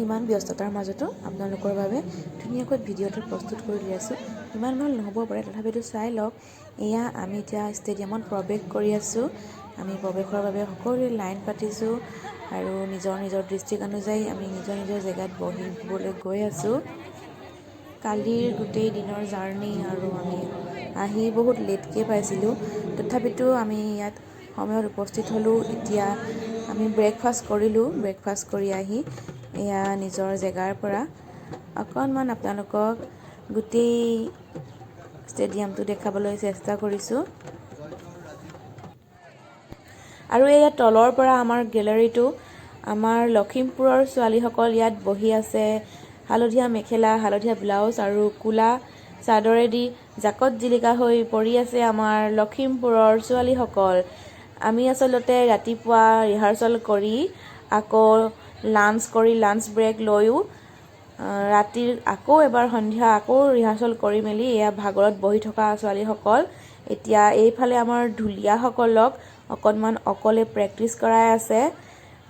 ইমান ব্যস্ততাৰ মাজতো আপোনালোকৰ বাবে ধুনীয়াকৈ ভিডিঅ' এটা প্ৰস্তুত কৰি উলিয়াইছোঁ। ইমান ভাল নহ'ব পাৰে, তথাপিতো চাই লওক। এয়া আমি এতিয়া ষ্টেডিয়ামত প্ৰৱেশ কৰি আছোঁ। আমি প্ৰৱেশৰ বাবে সকলোৱে লাইন পাতিছোঁ আৰু নিজৰ নিজৰ ডিষ্ট্ৰিক্ট অনুযায়ী আমি নিজৰ নিজৰ জেগাত বহিবলৈ গৈ আছোঁ। কালিৰ গোটেই দিনৰ জাৰ্ণি আৰু আমি আহি বহুত লেটকৈ পাইছিলোঁ। তথাপিতো আমি ইয়াত সময়ত উপস্থিত হ'লোঁ। এতিয়া আমি ব্ৰেকফাষ্ট কৰিলোঁ। ব্ৰেকফাষ্ট কৰি আহি এয়া নিজৰ জেগাৰ পৰা অকণমান আপোনালোকক গোটেই ষ্টেডিয়ামটো দেখাবলৈ চেষ্টা কৰিছোঁ। আৰু এয়া তলৰ পৰা আমাৰ গেলেৰীটো। আমাৰ লখিমপুৰৰ ছোৱালীসকল ইয়াত বহি আছে। হালধীয়া মেখেলা, হালধীয়া ব্লাউজ আৰু ক'লা চাদৰেদি জাকত জিলিকা হৈ পৰি আছে আমাৰ লখিমপুৰৰ ছোৱালীসকল। আমি আচলতে ৰাতিপুৱা ৰিহাৰ্চেল কৰি, আকৌ লাঞ্চ কৰি, লাঞ্চ ব্ৰেক লৈও ৰাতিৰ আকৌ এবাৰ সন্ধিয়া আকৌ ৰিহাৰ্চেল কৰি মেলি এয়া ভাগৰত বহি থকা ছোৱালীসকল। এতিয়া এইফালে আমাৰ ঢুলীয়াসকলক অকণমান অকলে প্ৰেক্টিচ কৰাই আছে।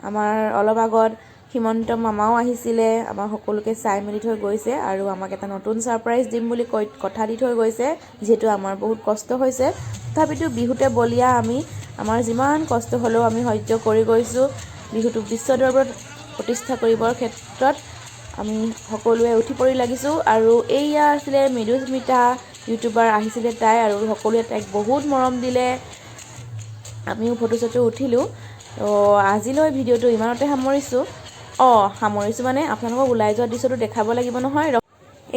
আমাৰ অলপ আগত হিমন্ত মামাও আহিছিলে, আমাক সকলোকে চাই মেলি থৈ গৈছে আৰু আমাক এটা নতুন ছাৰপ্ৰাইজ দিম বুলি কৈ কথা দি থৈ গৈছে। যিহেতু আমাৰ বহুত কষ্ট হৈছে, তথাপিতো বিহুতে বলিয়া আমি। আমাৰ যিমান কষ্ট হ'লেও আমি সহ্য কৰি গৈছোঁ। বিহুটোক বিশ্ব দৰবাৰত প্ৰতিষ্ঠা কৰিবৰ ক্ষেত্ৰত আমি সকলোৱে উঠি পৰি লাগিছোঁ। আৰু এইয়া আছিলে মৃদুস্মিতা, ইউটিউবাৰ আহিছিলে তাই আৰু সকলোৱে তাইক বহুত মৰম দিলে। আমিও ফটো চটো উঠিলোঁ। তো আজিলৈ ভিডিঅ'টো ইমানতে সামৰিছোঁ। অঁ, সামৰিছোঁ মানে আপোনালোকক ওলাই যোৱা দৃশ্যটো দেখাব লাগিব নহয়।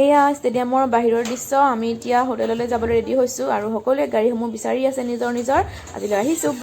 এয়া ষ্টেডিয়ামৰ বাহিৰৰ দৃশ্য। আমি এতিয়া হোটেললৈ যাবলৈ ৰেডি হৈছোঁ আৰু সকলোৱে গাড়ীসমূহ বিচাৰি আছে নিজৰ নিজৰ। আজিলৈ আহিছোঁ।